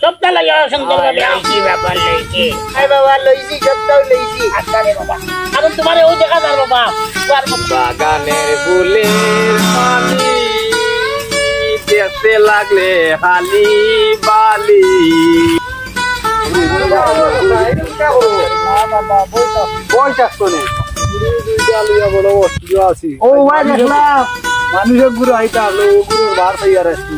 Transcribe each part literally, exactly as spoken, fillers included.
সবটা লইয়া সুন্দর ভাবে আও। লইছি বাবা, লইছি। আয় বাবা, লইছি, সবটাও লইছি। আচ্ছা রে বাবা, এখন তোমারে ও দেখা যার বাবা। বাগানের ফুলের পানি দেখতে লাগলে হালি বালি। বই থাকতো নি। ও ভাই, দেখলাম মানুষ এক গুরু আইতা আসলো, ও গুরুর বার পাইয়া রাখছি।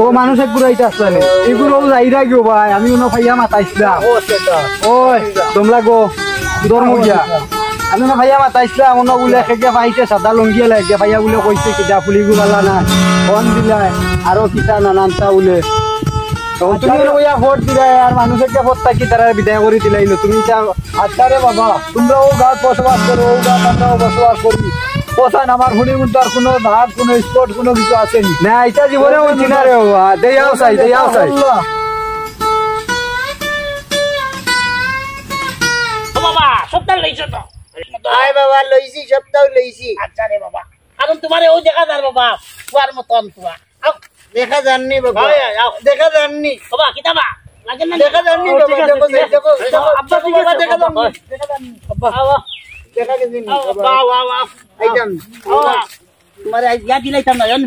ও মানুষ এক গুরু আইতা আসলো নি। এই গুরু ও যাইরা গিও ভাই, আমি অনো পাইয়া মাতাইছিলাম। ও সেটা। ওই, তোমরা গো, ধর্ম গিয়া। আমি অনো পাইয়া মাতাইছিলাম, অনো বুলে একে গিয়া পাইছে সাদা লুঙ্গি এলা, গিয়া পাইয়া বুলে কইছে কিতা ফুলি গুলালা না, ফোন দিলাই, আরো কিতা নানানতা বুলে। তখন তুমি অনো ইয়া ভোট দিলাই, আর মানুষ একটা ভোট থাকি তারা বিদায় করি দিলাইলো। তুমি ইতা আচ্ছা রে বাবা, তোমরা ও গাঁত বসবাস করো, ও গাঁত আমরাও বসবাস করি। কোথায় আমার ফুলি গুনতার কোনো ধার, কোনো স্পট, কোনো কিছু আছে নি? না, ইটা জীবনে হইছি না রে বাবা। দেই আও চাই, দেই আও চাই। আল্লাহ। ও বাবা, সবটা লইছো তো? আয় বাবা, লইছি, সবটাও লইছি। আচ্ছা রে বাবা, এখন তোমারে ও দেখা যার বাবা, ফুয়ার মতন ফুয়া। আও। দেখা যাননি বাবা। আয়, আয়, আও। দেখা যাননি। বাবা, কিতা বা? লাগে না? দেখা যাননি ও, বাবা, ঠিক আছে, দেখো, ঠিক আছে। দেখো, দেখো, আব্বা, দেখো ঠিক বাবা, আছে, দেখা বাবা, যাননি। হয়। দেখা যাননি। আব্বা। আও, আও। দেখা গেছে নি আও, বাবা? আব্বা, আও, আও, আও। আইতাম। আও, আও। তোমারে আজ ইয়া দিলাইতাম না, জানো?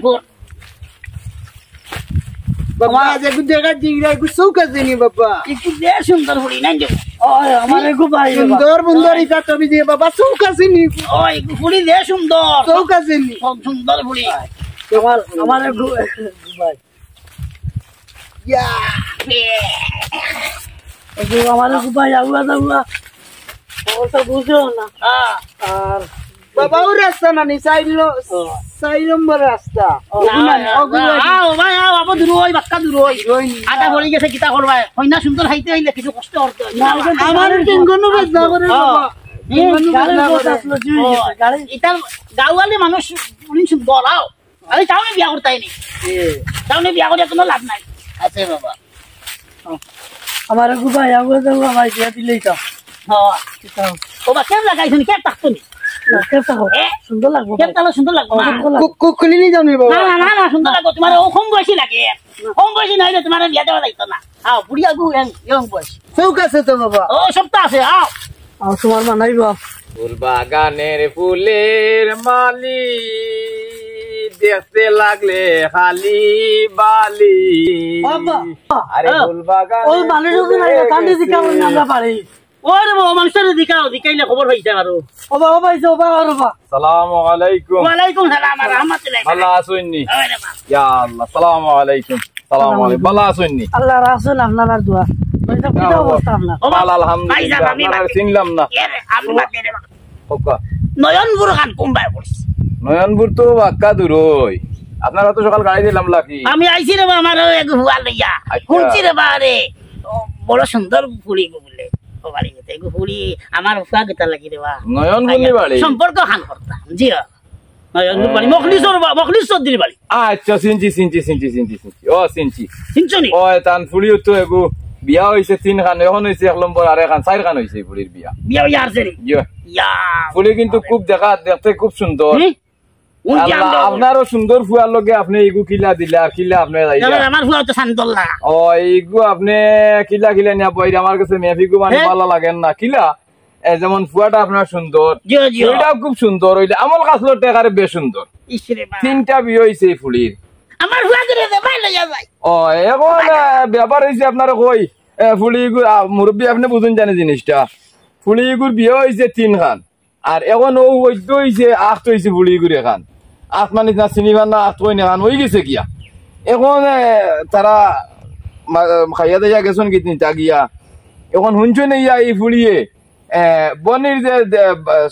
বাবা, আজ একটু দেখা দিই, একটু চোখ আছে নি বাবা? একটু যে সুন্দর ফুড়ি, না যে? ওই, আমার একটু ভাই বাবা। সুন্দর, সুন্দর, ইটা তুমি দিয়ে বাবা, চোখ আছে নি? ওই, একটু ফুড়ি যে সুন্দর। চোখ আছে নি? খুব সুন্দর ফুড়ি। আমার, আমার একটু ভাই। ইয়া। একটু আমার একটু ভাই, আগুয়া, আগুয়া। ও তো বুঝো না। হ্যাঁ। আর বাবা, ও রাস্তা না নি, চাইর ন-, ও। চাইর নম্বর রাস্তা। ও, ওগুলা না, না, ওগুলা না। আও, ভাই, আও, আবার দূর হই, বাক্কা দূর হই। দূর হই নি। আটা পড়ি গেছে, কিতা করবা? হয় না, সুন্দর হাইতে হইলে কিছু কষ্ট করতে হয়। না, ওখান থেকে আমার গাড়ির টিঙ্গনও পথ বেশ না করে, হ্যাঁ। বাবা। হুম, টিঙ্গনও বেশ গাড়ির না পথ করে। আসলো, জুই ও, গেছে, গাড়ি। ইটা গাঁওয়ালি মানুষ, উনি সুন্দর, আও। আমি টাউনে বিয়া করতাই নি। এ। টাউনে বিয়া করে কোনো লাভ নাই। আছে বাবা। আমার একটু ভাই, আমার একটু ভাই, বিয়া দিলেই তো। হ্যাঁ। ও বা, কেন লাগাইছো নি? কেন থাকতো নি? না, কেন থাকো? এ? সুন্দর লাগবো কেন ভাই। তাহলে সুন্দর লাগবো না? সুন্দর লাগবো। কু-, কু-, খুলি নিয়ে যাও নি বাবা? না, না, না, না, সুন্দর লাগবো। তোমার ও কম বয়সী লাগে। কম বয়সী না হইলে তোমার বিয়া দেওয়া যাইতো না। আও, বুড়িয়া গু, young, young বয়স। চোখ আছে তো বাবা। ও, সব তো আছে, আও। আর তোমার মা নাই বাপ। ফুল বাগানের ফুলের মালি দেখতে লাগলে হালি বালি। বাবা, আরে হ্যাঁ। ফুল বাগান ওই মানুষ যদি নাই, কান্দি দিকে আমরা পারি। ওরে বাবা, মানুষের দিকাও, দিকাইলে খবর পাইছে আরো। ও বাবা, পাইছে, ও বাবা, ও বাবা। সালামু আলাইকুম। ওয়ালাইকুম সালাম আর রহমতুল্লাহ। ভালা আছইন নি? ওরে বাবা। ইয়া আল্লাহ, সালামু আলাইকুম। সালামু আলাইকুম। ভালা আছইন নি? আল্লাহ রাসুল, আপনার আর দোয়া। ভাই সাহেব, কিতা অবস্থা আপনার? ও বাবা, ভালা, আলহামদুলিল্লাহ। ভাই সাহেব, আমি আপনার বাদে। চিনলাম না। এ রে, আমি বাদে রে বাবা। নয়নপুর খান কোন বায় পড়ছে? নয়নপুর তো বাক্কা দূর অই। আপনারা তো সকাল গাড়ি দিলাম লাকি। আমি আইছি রে বাবা, আমার ওই এক হুয়া লইয়া। আচ্ছা। শুনছি রে বাবা রে, ও বড় সুন্দর ফুড়ি গো বুলে। ও বাড়ি গেছে, এগু ফুড়ি আমার ফুয়া গেতা লাগি রে বাবা। নয়নপুর নি বাড়ি? সম্পর্ক খান করতাম, জি হ্যাঁ। নয়নপুর বাড়ি, হ্যাঁ। মখলিসর বা-, মখলিস চৌধুরীর বাড়ি। আচ্ছা, চিনছি, চিনছি, চিনছি, চিনছি, চিনছি। ও, চিনছি। চিনছো নি? ও, তান ফুড়ি তো এগু বিয়া হইছে তিন খান, এখন হইছে এক নম্বর আর এখান, চাইর খান হইছে ফুড়ির বিয়া। বিয়া হইয়া আছে রে? জি। ইয়া। ফুড়ি কিন্তু খুব দেখা, দেখতে খুব সুন্দর। হুম? কোন আল্লাহ, জান দল? আপনারও সুন্দর ফুয়ার লগে আপনি ইগু কিলা দিলে আর কিলা আপনি যাইরা? এবার আমার ফুয়া তো সান্দল না। ও, ইগু আপনি কিলা কিলা নিয়া বইরা আমার কাছে মেফিগু মানে হ্যাঁ? ভালা লাগের না। কিলা? এ, যেমন ফুয়াটা আপনার সুন্দর, জি, জি। ফুড়িটাও খুব সুন্দর, হইলে আমল কাসলর টেকারে বেশ সুন্দর। ইস রে বাবা। তিনটা বিয়া হইছে এই ফুড়ির। আমার ফুয়া ধরে দে, ভাই লইয়া ভাই। ও, এখন, আহ, ব্যাপার হইছে আপনার কই, আহ, ফুড়ি ইগু, আহ, মুরব্বি আপনি বুঝুন জানে জিনিসটা। ফুড়ি ইগুর বিয়া হইছে তিন খান। আর এখন ও ওইদ্য হইছে, আখত হইছে ফুড়ি ইগুর এখান। আখত মানে না চিনিবার না, আখত কই না খান হই গেছে গিয়া। এখন, আহ, তারা মা-, খাইয়া দাইয়া গেছইন গিয়া তিনটা গিয়া। এখন হুনছইন ইয়া এই ফুড়িয়ে এ, বনির যে, যে, বা-,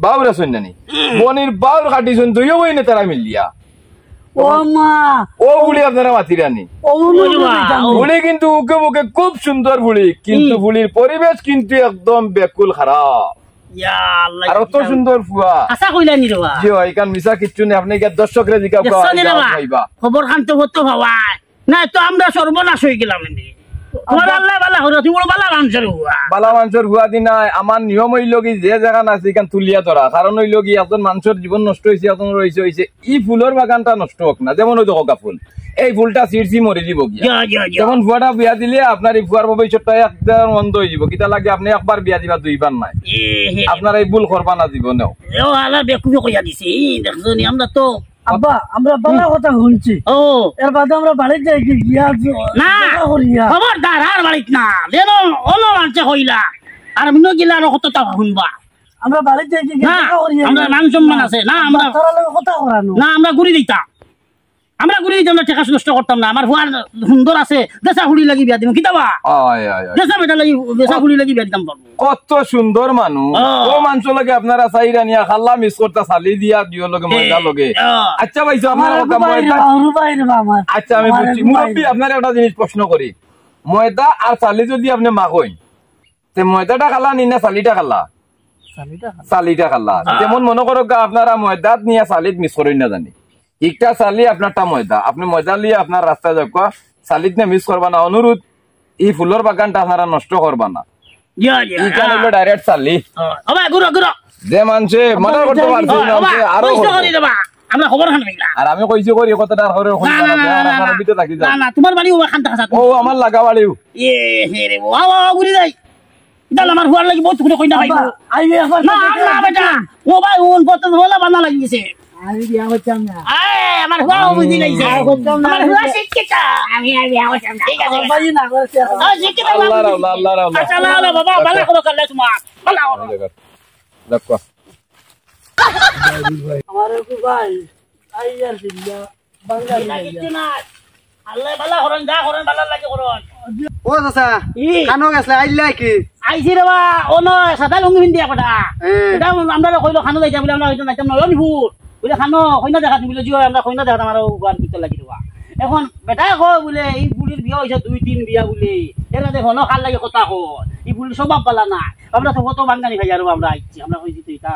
বাউর আছইন নানি? বনির বাউর কাটিছইন দুইও বইনে তারা মিলিয়া। ও মা। ও বুলি আপনারা মাতিরা নি? ও বুলি ওই মা। কইতাম। বুলি কিন্তু উকে বুকে খুব সুন্দর বুলি, কিন্তু হুম। বুলির পরিবেশ কিন্তু একদম বেকুল খারাপ। ইয়া আল্লাহ, আর অত কিতা সুন্দর ফুয়া। আশা কইলা নি রে বা? জি হয়, এখান মিছা কিচ্ছু নেই, আপনি গিয়া দর্শকরে জিজ্ঞাসা দেখছো নি রে বা? খবর খান তো হতো হওয়ায়। না, তো আমরা সর্বনাশ হয়ে গেলাম এনে। তোমার আল্লাহ বালা হলো, তুমি বড় বালা মানুষের হুয়া। বালা মানুষের হুয়া দি নাই, আমার নিয়ম হইল কি, যে জায়গা না আছে, এখান তুলিয়া ধরা। কারণ হইল কি, একজন মানুষের জীবন নষ্ট হইছে, একজন রইছে, হইছে। ই ফুলর বাগানটা নষ্ট হোক না, যেমন ওই দেখো গা ফুল। এই ফুলটা ছিঁড়ছি মরি দিব গিয়া। যা, যা, যা। তখন ফুয়াটা বিয়া দিলে আপনার এই ফুয়ার ভবিষ্যৎটা একদম অন্ধ হয়ে যাব। কিতা লাগে আপনি একবার বিয়া দিবা, দুইবার নাই। এ, হে। আপনারা এই ভুল করবা না জীবনেও। ও, আলার বেকুবে কইয়া দিছে। এই দেখছো নি, আমরা তো আব্বা, আমরা বালা কথা শুনছি। ও। এর বাদে আমরা বাড়িত যাই কি গিয়া জ-, না। দেখা করিয়া। খবরদার, আর বাড়িত না। যেন অন্য মানষে কইলা। আর মিনো গিলা আর কততা শুনবা। আমরা বাড়িত যাই কি গিয়া না, দেখা করিয়া। আমরা মান সম্মান আছে। না, আমরা তারা লগে কথা করানো। না, আমরা ঘুরি দিতাম। আমরা ঘুরি দিতাম না, টেকা নষ্ট করতাম না। আমার ফুয়ার সুন্দর আছে, দেশা ফুড়ি লাগি বিয়া দিমু। কিতা বা? আয়, আয়, আয়। দেশা বেটা লাগি, দেশা ফুড়ি লাগি বিয়া দিতাম পারবো। কত সুন্দর মানুষ। ও। ও মানুষ লাগে আপনারা চাইরা নিয়া খাল্লা মিস করতা চালি দিয়া দিও লগে এ, ময়দা লগে। ও। আচ্ছা ভাই, আমার আপনারা এক কথা ভাই রে ময়দা বা, আমার ভাই রে বা আমার। আচ্ছা, আমি আমার বুঝছি। এক ভাই মুরব্বী, রে। আপনারা একটা জিনিস প্রশ্ন করি। ময়দা আর চালি যদি আপনি মাখইন, তে ময়দাটা খাল্লা নি না চালিটা খাল্লা? চালিটা খাল্লা। চালিটা খাল্লা। আহ। যেমন মনে করো গা, আপনারা ময়দাত নিয়া চালিত মিস করইন না জানি। একটা চালি আপনারটা ময়দা। আপনি ময়দা লিয়া আপনার রাস্তায় যাউক্কা, চালিত নিয়া মিস করবা না। অনুরোধ, এই ফুলর বাগানটা আপনারা নষ্ট করবা না। জি, জি, ইখান হ্যাঁ। হইলো direct চালি। ও, ও ভাই, ঘুরো, ঘুরো। যে মানষে মানা করতে পারছে ও, না, ও ভাই, সে আরো কইছো করবো। করি রে বা। আমরা খবর খান পাইলা। আর আমি কইছি করি, কথাটা আর করে না, কইবা না, না, না, না, না, না, না। না, না, তোমার বাড়ি ও খান দেখা ও, আমার লাগা বাড়িও। এ, হে রে, ও, ও, ও, ঘুরি যাই। ইতাল আমার ফুয়ার লাগি বহুত করে কইনা পাইবো। আব্বা, আই বিয়া করতাম না, না। না, বেটা। ও ভাই, ও কত হলা বানা লাগি গেছে। আমি বিয়া করতাম না। আয়, আমার ফুয়া বুঝি লাইছে। বিয়া করতাম না। আমার ফুয়া শিক্ষিত। আমি আর বিয়া করতাম না। ঠিক আছে। আব্বা, ই না করছে। ও, শিক্ষিত বাবু। আল্লাহর আওলা, আল্লাহর আওলা। আচ্ছা, আল্লাহ, আল্লাহ, বাবা, আচ্ছা। ভালো করো, কাল্লা তোমার। ভালো করো। দেখো। আমার একটু ভাই, আই আর বিয়া। বাঙালি এটা আইয়া। কিচ্ছু না। আল্লাহ বালা করইন, যা করইন, বালার লাগি করইন। ও চাচা, ই। কানো গেছলা, আইলা কি? আইছি রে বা, ও নয়, সাদা লুঙ্গি পিন্দিয়া কটা। হ্যাঁ। এটা আমরা কইলো কানো যাইতাম বলে, আমরা হয়তো যাইতাম না, অনিপুর। বলে, কানো, কইনা দেখাত বলে, জিও, আমরা কইনা দেখাত, আমার ও ঘর ভিতর লাগি রে বা। এখন বেটায় কয় বলে, এই বুড়ির বিয়া হইছে দুই তিন বিয়া বলে, এরা দেখো না, কার লাগি কথা কয়, এই বুড়ির স্বভাব বালা না। আমরা তো কত বাঙালি ভাই, আরো আমরা আইছি, আমরা কইছি তো এটা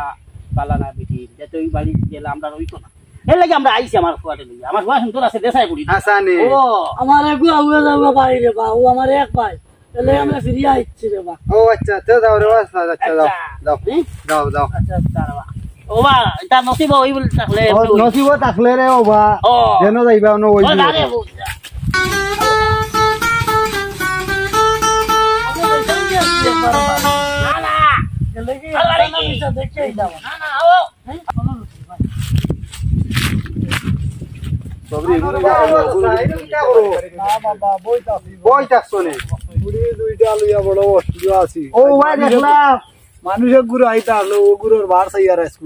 বালা না বেটি, যাতে ওই বাড়ি গেলে আমরা রইতো না। এর লাগি আমরা আইছি আমার ফুয়ারে লইয়া। আমার ফুয়া সুন্দর আছে, দেশায় বুড়ি। আচ্ছা নি। ও। আমার এগু আউয়া যাওয়া ভাই রে বা, ও আমার এক ভাই। এলে আমরা ফিরিয়া আইছি রে বা। ও আচ্ছা, তে যাও রে বা, আচ্ছা, আচ্ছা, যাও, আচ্ছা। যাও, হুম? যাও, যাও। আচ্ছা, আচ্ছা, রে বা। ও বা, এটা নসিব ওই বলে থাকলে ও, এমনি ওই। নসিব থাকলে রে ও বা, ও। যেন যাইবা, অনো ওই ও, দিবা। না রে, ও। না, না। গেলে কি? আল্লাহ রে কি? দেখে যাও। না, না, ও। সবরি, এগুলো না, না, না, এটা কিতা করো? না, বাবা, বই তো আছে। বই থাকছো নি? বুড়ি দুইটা লইয়া বড় অসুবিধা আছি। ও, ভাই, দেখলাম। মানুষ এক গুরু আইতা আসলো, ও গুরুর বার চাইয়া আর আইসু।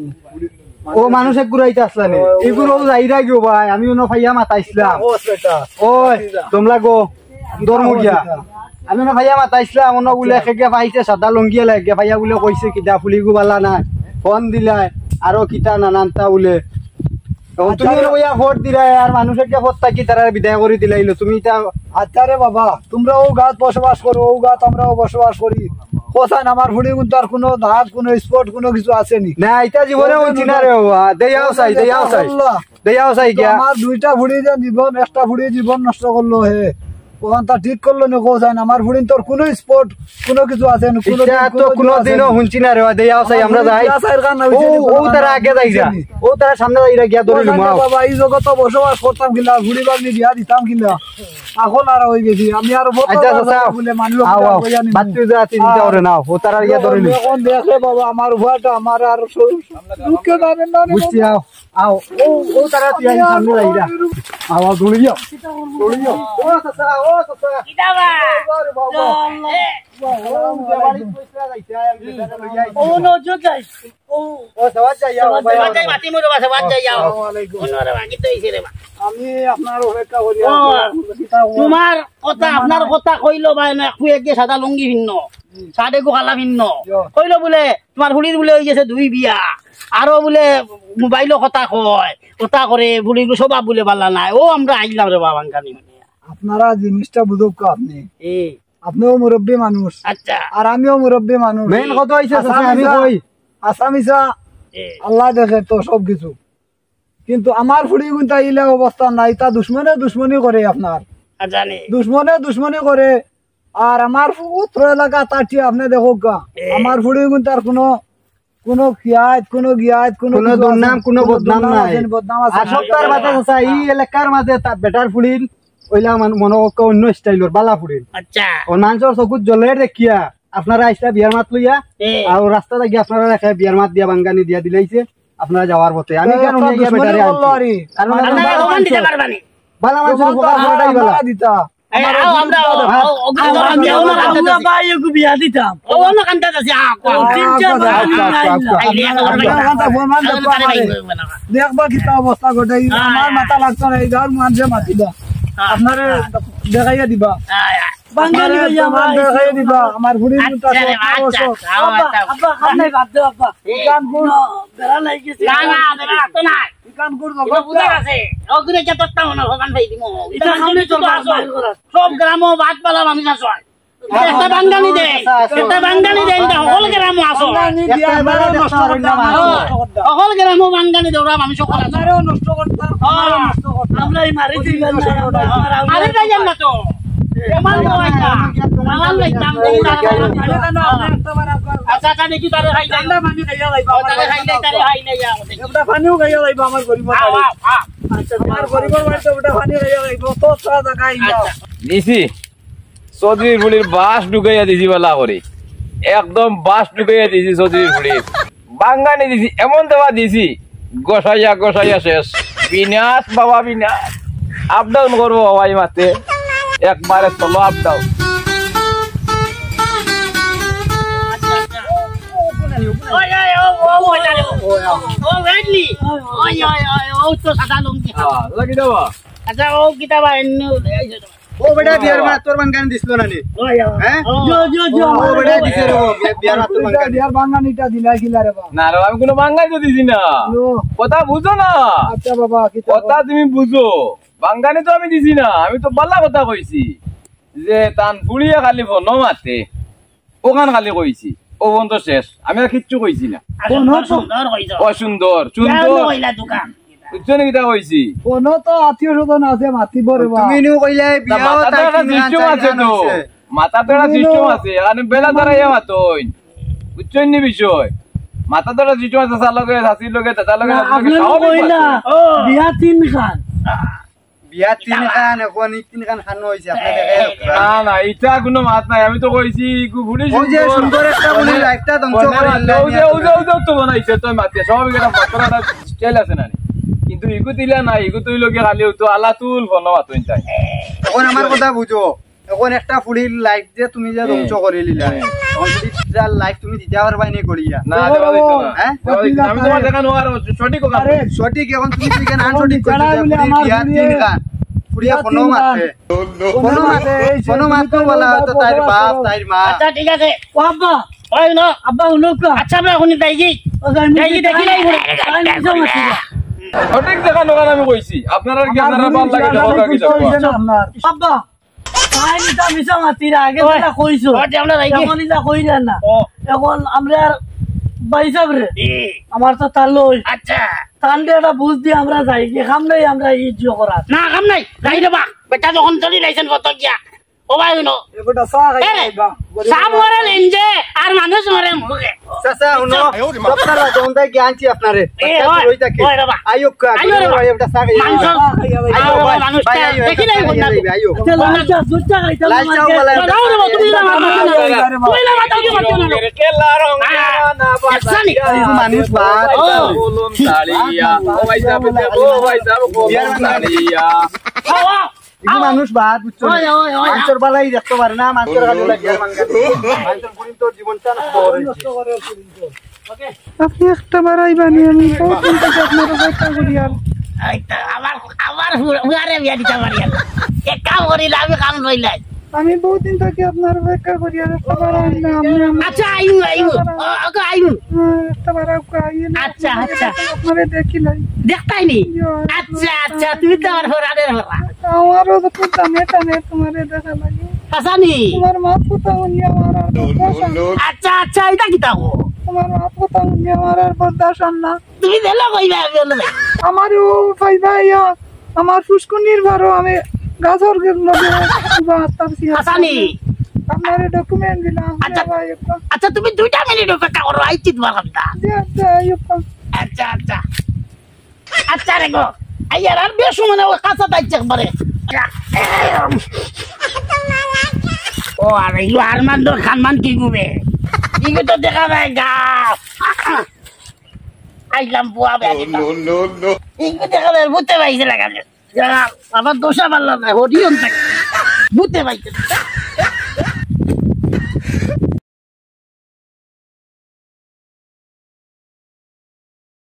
ও, মানুষ এক গুরু আইতা আসলা নি? ও, ও, এই গুরু যাইরা গিও ভাই, আমি অনো ফাইয়া মাতাইছিলাম। ও, সেটা। ওই, তোমরা গো। ধর্ম গিয়া। আমি না ভাইয়া মাতাইছিলাম, অনো বুলে খেগে পাইছে সাদা লুঙ্গি লাগে, ভাইয়া বুলে কইছে কিতা ফুলিগু বালা নাই, ফোন দিলাই, আরো কিতা নানানতা বুলে। এখন তুমি আচ্ছা। অনো বইয়া ভোট দিলাই, আর মানুষের কে ভোট থাকি তারা বিদায় করি দিলাইলো, তুমি ইতা আচ্ছা রে বাবা, তোমরা ও গাত বসবাস করো, ও গাত আমরাও বসবাস করি। কোথায় আমার ফুড়ি কিন্তু আর কোনো দাগ, কোনো স্পট, কোনো কিছু আছে নি? না, ইতা জীবনে হইছি না রে বাবা, দেয়াও চাই, দেয়াও চাই। আল্লাহ। দেয়াও চাই তো গিয়া। আমার দুইটা ফুড়ি যে জীবন, একটা ফুড়ি জীবন নষ্ট করলো হে। ওখান তা ঠিক করলো না, কো যায় না। আমার ফুড়িন তোর কোনো স্পট, কোনো কিছু আছে না, কোনো ইটা দিন, তো কোনো কোনো দিন দিনও আছে না। হুনছি না রে, দেয়াও চাই, আমরা যাই। বিয়া চাইর কারণে ও, হইছে নি, ও কোনো তারা কারণে আগে যাইরা। হইছে নি। ও তারা সামনে যাইরা গিয়া ধরে ও লুমাও। জানে বাবা, এই জগত বসবাস করতাম কিলা, ফুড়ি বাগনি বিয়া দিতাম কিলা। এখন আর হই গেছি, আমি আর বড় আচ্ছা, আচ্ছা, বলে মানুষ আও, আও। বইয়া নিমু। বাদ তুই যা, চিন্তা করে নাও, ও তারা গিয়া ধরে লুম। এখন দেখে বাবা, আমার উপায়টা আমার আর সু-, দুঃখে জানে না রে বুঝছি, বাবা। আও। আও, ও, ও তারা তুই আইন সামনে যাইরা। আও, আও, দৌড়ি যাও। দৌড়ি যাও। ও, চাচা, ও, চাচা। কিতা বা? ও, রে বাবা। চল। এ। ও, উঠে বাড়ি পয়সা যাইছে, আয়, আমি হুম। বেটাকে লইয়া আইছি। ও, নজর যাই। ও। ও, সবাই যাই, আও, সবাই ভাই, যাই, আও। বাতি মরে বাসে, বাদ যাই, আও। আসসালামু আলাইকুম। অন্যরা বাকি তো হইছে রে বা। আমি আপনার অপেক্ষা করি, ও, আপনার কিতা খবর? তোমার কথা, না, আপনার না। কথা কইলো ভাই, না, একটু এগিয়ে সাদা লুঙ্গি ভিন্ন। সাদে গো কালা ভিন্ন। ইয়ো। কইলো বুলে, তোমার ফুড়ির বুলে হই গেছে দুই বিয়া। আরো বুলে মোবাইলো কথা কয়, কথা করে, ফুড়ির স্বভাব বুলে বালা নাই। ও আমরা আইলাম রে বাবা, কানি। আপনারা জিনিসটা বুঝুক আপনি। এ। আপনিও মুরব্বী মানুষ। আচ্ছা। আর আমিও মুরব্বী মানুষ। মেইন কথা হইছে, আসামি আমি চা, কই? আসামি চা, এ। আল্লাহ দেখে তো সব কিছু। কিন্তু আমার ফুড়ি কিন্তু ইলা অবস্থা নাই, তা দুশমনে দুশমনি করে আপনার। আ, জানি। দুশমনে দুশমনি করে, আর আমার উত্তর এলাকা তাটি আপনি দেখুক গা। এ। আমার ফুড়ি কিন্তু আর কোনো কোনো খিয়াত, কোনো গিয়াত, কোনো কোনো কিছু আছে দুর্নাম, না? কোনো কোনো বদনাম দুর্নাম নাই। আছে না? বদনাম আছে আর না? সপ্তাহের মাঝে চাচা, এই এলাকার মাঝে তা বেটার ফুড়িন, ওইলা মান-, মনে হোক অন্য স্টাইলর বালা ফুড়িন। আচ্ছা। ও মানষর চকুত জ্বলে দেখিয়া, আপনারা আইসা বিয়ার মাত লইয়া, এ। আর রাস্তা থাকি আপনারা রেখে বিয়ার মাত দিয়া বাঙ্গানি দিয়া দিলাইছে, আপনারা যাওয়ার পথে। আমি এ, কেন আপনার নিয়ে গিয়া দুশমনি বেটারে করলো আনছি? আরে। কারণ আপনারা বালা ওখান দিতে মানষর, পারবানি। বালা মানষর উপকার করাটাই বালা। দিতা। এ, আও, আমরা, ও, ও, ও, আমরা, আমরা, আমরা, আমরা, আমরা, ভাই, ওকে বিয়া দিতাম। ও, অন্য কান্তা আছে, আ, কো। ও, তিন চার বার আচ্ছা, আচ্ছা, আচ্ছা, আচ্ছা। আইলে, আপনারা এখন তো ফোন মান দেখো আমারে। দেখবা কিতা অবস্থা ঘটে, এই হ্যাঁ, আমার হ্যাঁ। মাথা লাগতো না, এই গাঁর মানষে মাতিবা। হ্যাঁ, আপনারে হ্যাঁ। দেখাইয়া দিবা। হ্যাঁ, হ্যাঁ। বাঙালি আপনারে ভাইয়া, প্রমাণ ভাই। দেখাইয়া দিবা, আমার বুড়ি আচ্ছা মুটা রে, সব আচ্ছা, অবস্থা। আচ্ছা, আব্বা, আচ্ছা। আব্বা, খান নাই, বাদ দেও, আব্বা। এই কান কর। না, বেড়া লাগি গেছে। না, না, বেড়া লাগতো না। কান কর, এটা বাবা। বুঝা গেছে। ওগুলো কে তত্তা মনে হয়, ওখান থেকে দিমু। এটা সামনে চল, বার কর। সব গ্রামও বাদ পালা মানুষ আছে। একটা বাঙালি দেয়, একটা বাঙালি দেয়, এটা হল গ্রামও আছে। বাঙালি দিয়া একটা আপনারা নষ্ট করতে, আপনারা নষ্ট করতে। হল গ্রামও বাঙালি দেয়, ওরা মানুষ সকল আছে। আপনারাও নষ্ট করতে, হ্যাঁ। আমরাও নষ্ট করতে। আমরা এই মারি দিই না, আমরা আরে যাই আমরা তো। এমন নয় না। মালান লইতাম, দৌড়া। আরে না, না, আপনি একটা বার একবার আচ্ছা, আচ্ছা, দেখি তারে খাই যাই। ঠান্ডা পানি খাইয়া যাইবা, ও, তারে খাই যাই, তারে খাই যাই, আমাদের। একটা পানিও খাইয়া যাইবা আমার গরিব আও, আও, আও। আচ্ছা, তোমার গরিবর বাড়িতে ওটা পানি খাইয়া যাইবা, তো সারা জায়গায় যাও। আচ্ছা। দিছি। চৌধুরীর ফুড়ির বাঁশ ঢুকাইয়া দিছি বালা করি। একদম বাঁশ ঢুকাইয়া দিছি চৌধুরীর ফুড়ির। বাঙ্গানি দিছি, এমন দেওয়া দিছি, গোসাইয়া গোসাইয়া শেষ। বিনাশ বাবা বিনাশ। আপ ডাউন করবো বাবা এই মাঠে। একবারে চলো আপ ডাউন। ওই, ওই, ও, ও, ওই, ওই, ও, ও, ওই, ওই, ও, তো সাদা লুঙ্গি। হ্যাঁ, লাগি দেওয়া। আচ্ছা, ও কিতা বা এমনি ও বেটা, বিয়ার মাত তোর বাঙ্গানি দিছিল না নি? ওই, ওই। হ্যাঁ? ও। জি, জি, জি, ও আমার বেটা দিছে রে, ও বিয়া-, বিয়ার মাত তোর বাঙ্গানি। বিয়ার বাঙ্গানিটা দিলা কিলা রে বা? না রে, আমি কোনো বাঙ্গানি তো দিছি না। ও। কথা বুঝো না। আচ্ছা বাবা, কিতা কথা তুমি বুঝো। বাঙ্গানি তো আমি দিছি না, আমি তো বালা কথা কইছি। যে তান ফুড়িয়ে খালি ফোনো মাতে। ওখান খালি কইছি, ও পর্যন্ত শেষ, আমি আর কিচ্ছু কইছি না। আর ফোনো তো সুন্দর কইছো। ও সুন্দর, সুন্দর। কইলা দোকান। বুঝছো নি কিতা কইছি? ফোনো তো আত্মীয় স্বজন আছে, মাতিব রে বা। তুমি নিও কইলে তা বিয়াও মাথা তো তাই একটা তিন খান, system চার আছে খান তো। হইছে। মাথা তো একটা তুমি system নিও আছে, এখানে বেলা দাঁড়াইয়া মাতইন। বুঝছো নি বিষয়? মাথা তো একটা system আছে, চাচার লগে, চাচির লগে, দাদার লগে, না, দাদির লগে, আপনি স্বাভাবিক কইলা, মাতইন। ও। বিয়া তিন খান। বিয়া তিন খান, এখন এই তিন খান খানো হইছে, আপনি দেখেন। না, না, ইটা কোনো মাত নাই, আমি তো কইছি, ইগু ফুড়ি ওই যে সুন্দর। সুন্দর একটা বলি, মানে, লাইফটা ধ্বংস মানে, করে দিলে ওই আমি যে, আর ওই যে, ওই যে তো বানাইছে, তো মাতিয়া, স্বাভাবিক একটা মাত্র একটা style আছে না নি? কিন্তু ইগু দিলা না, ইগু তুই লোকে খালি তো আলাতুল ফোনো মাতইন তাই। এখন আমার কথা বুঝো, এখন একটা ফুড়ির লাইফ যে তুমি যে ধ্বংস করে দিলা, এখন যদি তার লাইফ তুমি দিতে পারবাই নি করিয়া। না, দেওয়া দিত না। হ্যাঁ? দেওয়া দিত না। আমি তোমার দেখা নোয়ার সঠিক কথা। আরে, সঠিক, এখন তুমি কি কেন আনসঠিক কইছো যে ফুড়ি বিয়া তিন খান। ফুড়িয়া ফোনো মাতে। ফোনো মাতে, এই যে ফোনো মাতে বলা হয়তো তাইর বাপ, তাইর মা। আচ্ছা, ঠিক আছে। ও আব্বা, ওই না। আব্বা, হুনো কা? আচ্ছা, আমরা এখন যাই কি? ও যাই, যাই কি, দেখি নাই, বলে। তাই মিছা মাতি না। সঠিক দেখা নোয়ার আমি কইছি। আপনারা কি, আপনারা ভালো লাগে, দেখা কি যাবো। আব্বা, তাই মিছা মিছা মাতিরা, আগে ওই, যেটা কইছো, ওই যে আমরা যাই কি? এখন ইলা কইরা না। ও। এখন আমরা আর ভাই সাহেব রে, জি। আমার তো তার লই। আচ্ছা। তানরে একটা বুঝ দি আমরা যাই, যে কাম নাই আমরা এই জিও করার। না, কাম নাই। যাই রে বা, বেটা যখন চলি লাইছেন কত গিয়া। ও ভাই, হুনো। এ বেটা, চা খাই এ, আইবা। গরিব সাপ মানুষ। মরে লেঞ্জে, আর মানুষ মরে মুখে। চাচা, হুনো, সপ্তাহ রাত অন্তায় কি আনছি আপনারে? এ, বাচ্চা ওই, চুরই থাকে। ওই রে বা। আইও কা, আইও রে বা। ওই একটা চা খাই মাংস। আইও, আইও, আইও, ভাই, মানুষটা ভাই, আইও, দেখি নাই একটা চা বন্যা। খাই আইও, আইও। আচ্ছা, লাল চা, দুধ চা খাইতাম লাল না, চা মার্কেট। বালা, বাজাও রে বা, তুমি না, না, না, না, না। তুই না, না, তুই না, তুই না। কেলা রঙ আ, না, না, আচ্ছা, নি। বাচ্চা, এই মানুষ বাদ। ও। কলম তাড়িয়া। ও ভাই সাহেব, ও ভাই সাহেব, কলম তাড়িয়া। আ, আ। এই যে মানুষ বাদ, বুঝছো ওই, নি? ওই, ওই। মানুষের বালাই দেখতে পারে না, মানুষের খালি লাগে, মানুষের পুরি তো জীবনটা নষ্ট করে দিচ্ছে। আপনি একটা বাড়াই বানি, আমি বহুত দিন থেকে আপনার অপেক্ষা করি আর। এই তো, আবার, আবার হু-, হুয়ারে বিয়া দিতে পারি আর। এক কাম করি না, আমি কাম রইলাই। আমি বহুত দিন থেকে আপনার অপেক্ষা করি আর একটা বাড়াই না, আপনি আমার আচ্ছা, আইমু, আইমু। ও, ওকে, আইমু। হ্যাঁ, একটা বাড়াই ওকে আইয়ে না। আচ্ছা, আচ্ছা। আপনারে দেখি নাই। দেখতাই নি? ইয়ো। আচ্ছা, আচ্ছা, তুমি তো আমার হরানের হরা। আমারও তো টানে টানে তোমারে দেখা লাগে। হাসানি? তোমার মাত কথা হুনিয়া আমার আর বরদাস্ত অর না। আচ্ছা, আচ্ছা, এটা কিতা কও? তোমার মাত কথা হুনিয়া আমার আর বরদাস্ত অর না। তুমি দিলে কইবা, আমি হলো না। আমারও পাইবা ইয়া, আমার ফুসকুনির বারো আমি গাছর লগে উবা আস্তাম সিয়া। হাসানি? আপনারে ডকুমেন্ট দিলাম। আচ্ছা। ভাই, একটু। আচ্ছা, তুমি দুইটা মিনিট অপেক্ষা করো, আইছি তোমার কামটা। জি, আচ্ছা, আইয়ুব খান। আচ্ছা, আচ্ছা। আচ্ছা রে গো, আইয়ার আর বেশ মানে ওই কাঁচা তাইছে একবারে। ও, আর ইউ আরমান দর খানমান কি গুবে? ইগু তো দেখা যায় গা। আইলাম বুয়া বে। No, no, no. ইগু দেখা যায় ভূতে পাইছে লাগালে। আমার দোষা পারলাম না, হরিয়ন থাকে। ভূতে পাইছে।